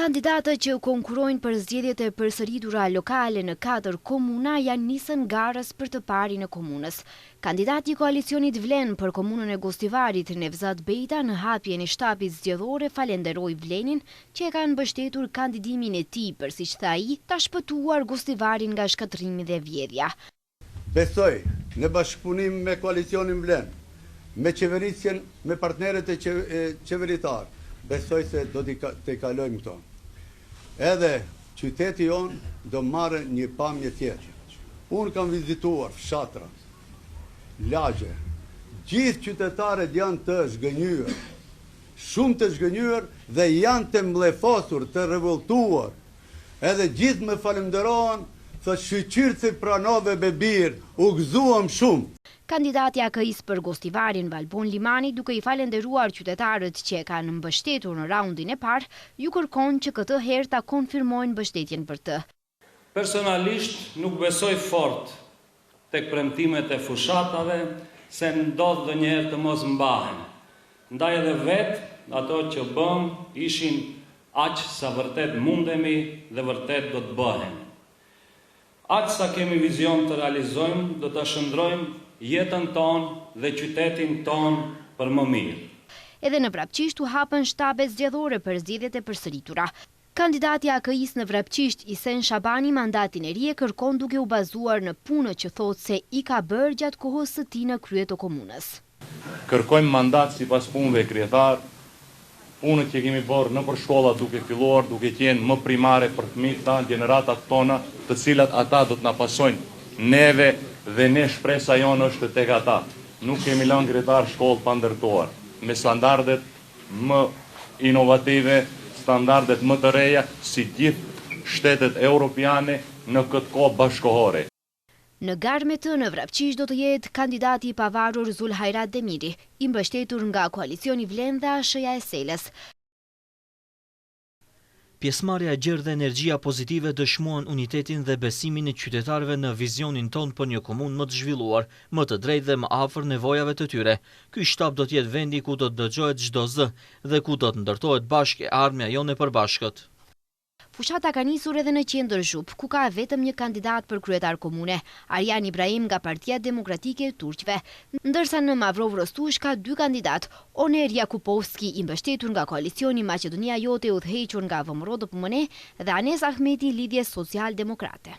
Kandidatët që konkurrojnë për zgjedhjet e përsëritura lokale në katër komuna ia nisën garës për të parin e komunës. Kandidati i koalicionit Vlen për komunën e Gostivarit, Nevzat Bejta në hapjen e shtabit zgjedhor e falenderoi Vlenin që e kanë mbështetur kandidimin e tij për siç tha ai, ta shpëtuar Gostivarin nga shkatërrimi dhe vjedhja. Besoj, në bashkëpunim me koalicionin Vlen, me qeverisjen, me partnerët e qeveritarë, besoj se do t'i tejkalojmë këto. Edhe qyteti jonë do marrë një pamje tjetër. Unë kam vizituar fshatra, lagje, gjithë qytetarët janë të zhgënjyer, shumë të zhgënjyer dhe janë të mllefosur, të revoltuar Edhe gjithë më falënderohen, thotë shyqyr që pranove be bir, u gëzuam shumë. Kandidati i AKI-së për Gostivarin, Valbon Limani duke i falenderuar qytetarët që e kanë mbështetur në raundin e parë, ju kërkon që këtë herë ta konfirmojnë mbështetjen për të. Personalisht nuk besoj fort tek premtimet e fushatave se ndodh ndonjëherë të mos mbahen. Ndaj edhe vetë ato që bëmë ishin aq sa vërtet mundemi dhe vërtet do të bëhen. Aq sa kemi vizion të realizojmë do ta shndërrojmë jetën tonë dhe qytetin tonë për më mirë. Edhe në Vrapçisht u hapën shtabet zgjedhore për zgjedhjet e përsëritura. Kandidati i AKI-së në Vrapçisht, Isen Shabani mandatin e ri e kërkon duke u bazuar në punët që thotë se i ka bërë gjatë kohës së tij në krye të komunës. Kërkojmë mandat sipas punëve kryetar, punët që kemi bërë nëpër shkolla duke filluar duke qenë më primare për fëmijët tanë, gjeneratat tona, të cilat ata do të na pasojnë neve dhe ne shpresa jonë është tek ata. Nuk kemi lënë kryetar shkollë pa ndërtuar, me standardet më inovative, standardet më të reja si gjithë shtetet europiane në këtë kohë bashkëkohore. Në garë me të në Vrapçisht do të jetë kandidati i pavarur Zulhajrat Demiri, i mbështetur nga koalicioni Vlen dhe ASH-ja e Selës. Pjesëmarrja e gjerë dhe energjia pozitive dëshmuan unitetin dhe besimin e qytetarëve në vizionin tonë për një komunë më të zhvilluar, më të drejtë dhe më afër nevojave të tyre. Ky shtab do të jetë vendi ku do të dëgjohet çdo zë dhe ku do të ndërtohet bashkë e ardhmja jonë e përbashkët. Fushata ka nisur edhe në qendër Zhupë, ku ka vetëm një kandidat për kryetar komune, Arjan Ibrahim nga Partia Demokratike e Turqve. Ndërsa në Mavrovë Rostush ka dy kandidatë, Oner Jakupovski i mbështetur nga koalicioni Maqedonia Jote e udhëhequr nga VMRO-DPMNE dhe Anes Ahmeti i Lidhjes Social Demokrate.